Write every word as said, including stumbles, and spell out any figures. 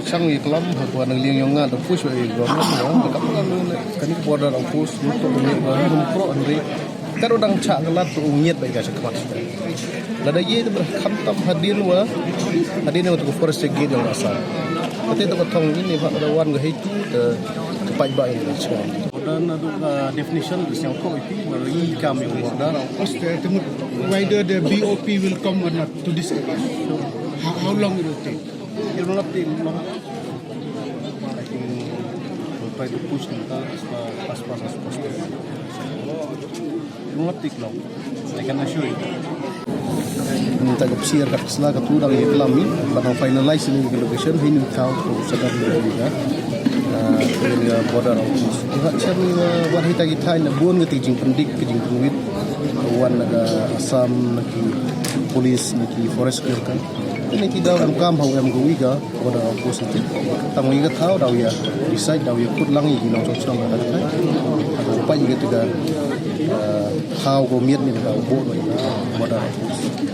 Chang ïa klam ha ka nang liang ïong nga da push ba i government ba ka ka ka ni border outpost lu to ni ba rum pro andre. Ka ro dang cha ka lat to ngiat ba ka cha khmat. Lada ye da ber kham tam hadin wa hadin wa to forest gate ïong Assam. Kate to ka thong ni ba da wan ga hei tu da ka pai ba ïa ka cha. Border na du ka definition du siang ko iti ba i kam ïong border. Whether the B O P will come or not to this area. How, how long it will take? It will not take long. I think we'll try to push them as far as, far as possible. It will not take long. I can assure you. Mynta ka psiar ka sla ka tu dang ïa klam ni ba dang finalize ni ka location hi ni thaw ko sadar ni ka. Ah, ni ka border outpost. Ka chem ni wat hi ta ki thai na bun ka ti jingpyndik ka jingpynwit. Wan na ka Assam na ki police na ki forest clear kan. Ni ki daw em kam hau em ka wi ka. Border outpost ti. Tang ïa ka thaw daw ïa decide daw ïa kut lang ïa ki nongshong shnong ka thai. Ka pa ïa ka thaw ko miet ni ka border outpost.